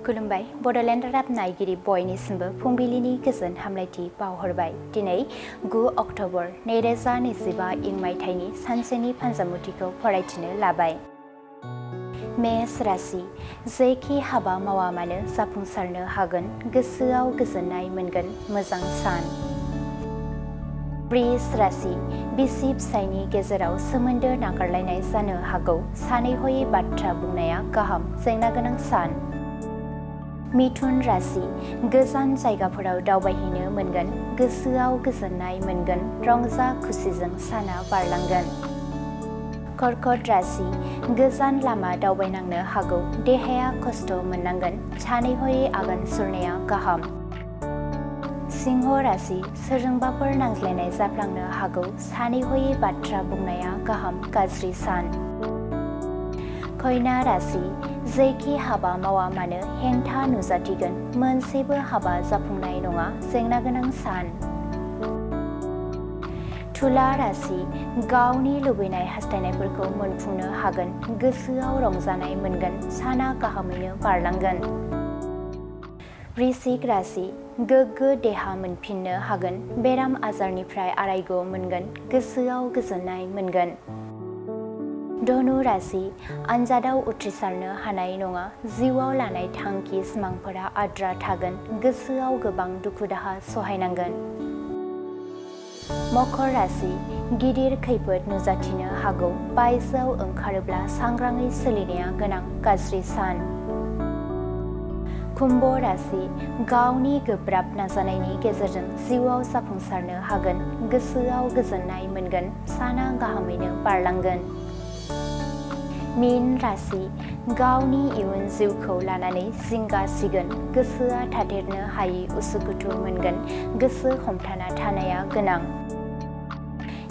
खुलुमबाय बड'लेण्ड रादाब नायगिरि बयनिसिमबो फुंबिलिनि गोजोन हामलायथि बावहरबाय। दिनै 9 अक्ट'बर 2025 इं मायथाइनि सानसेनि फानजामुथिखौ फरायथिनो लाबाय। मेष राशि जेखि हाबा मावा मानो जाफुंसारनो हागोन, गोसोआव गोजोननाय मोनगोन, मोजां सान। वृष राशि बिसि फिसायनि गेजेराव सोमोन्दो नागारलायनाय जानो हागौ, सानै हयै बाथ्रा बुंनाया गाहाम, जेंना गोनां सान। मिथुन राशि गोजान जायगाफोराव दावबायहैनो मोनगोन, गोसोआव गोजोननाय मोनगोन, रंजा खुसिजों साना बारलांगोन। कर्कट राशि गोजान लामा दावबायनांनो हागौ, देहाया खस्थ' मोननांगोन, सानै हयै आगान सुरनाया गाहाम। सिंह राशि सोरजोंबाफोर नांज्लायनाय जाफ्लांनो हागौ, सानै हयै बाथ्रा बुंनाया गाहाम, गाज्रि सान। कन्या राशि जेखि हाबा मावा मानो हेंथा नुजाथिगोन, मोनसेबो हाबा जाफुंनाय नङा, जेंना गोनां सान। तुला राशि गावनि लुबैनाय हास्थायनायफोरखौ मोनफुंनो हागोन, गोसोआव रंजानाय मोनगोन, साना गाहामैनो बारलांगोन। वृश्चिक राशि गोग्गो देहा मोनफिननो हागोन, बेराम आजारनिफ्राय आरायग' मोनगोन, गोसोआव गोजोननाय मोनगोन। धनु राशि आनजादाव उथ्रिसारनो हानाय नङा, जिउआव लानाय थांखि सिमांफोरा आद्रा थागोन, गोसोआव गोबां दुखु दाहा सहायनांगोन। मकर राशि गिदिर खैफोद नुजाथिनो हागौ, बायजोआव ओंखारोब्ला सांग्राङै सोलिनाया गोनां, गाज्रि सान। कुम्भ राशि गावनि गोब्राब नाजानायनि गेजेरजों जिउआव जाफुंसारनो हागोन, गोसोआव गोजोननाय मोनगोन, साना गाहामैनो बारलांगोन। मीन राशि गावनि इयुन जिउखौ लानानै जिंगा सिगोन, गोसोआ थाथेरनो हायै उसुखुथु मोनगोन, गोसो हमथाना थानाया गोनां।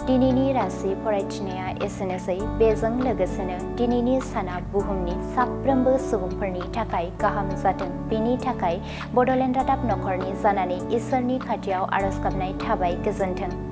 दिनैनि राशि फरायथिनाया एसेनोसै। बेजों लोगोसेनो दिनैनि साना बुहुमनि साफ्रोमबो सुबुंफोरनि थाखाय गाहाम जाथों, बेनि थाखाय बड'लेण्ड रादाब नखरनि जानानै इसोरनि खाथियाव आरज गाबनाय थाबाय। गोजोन्थों।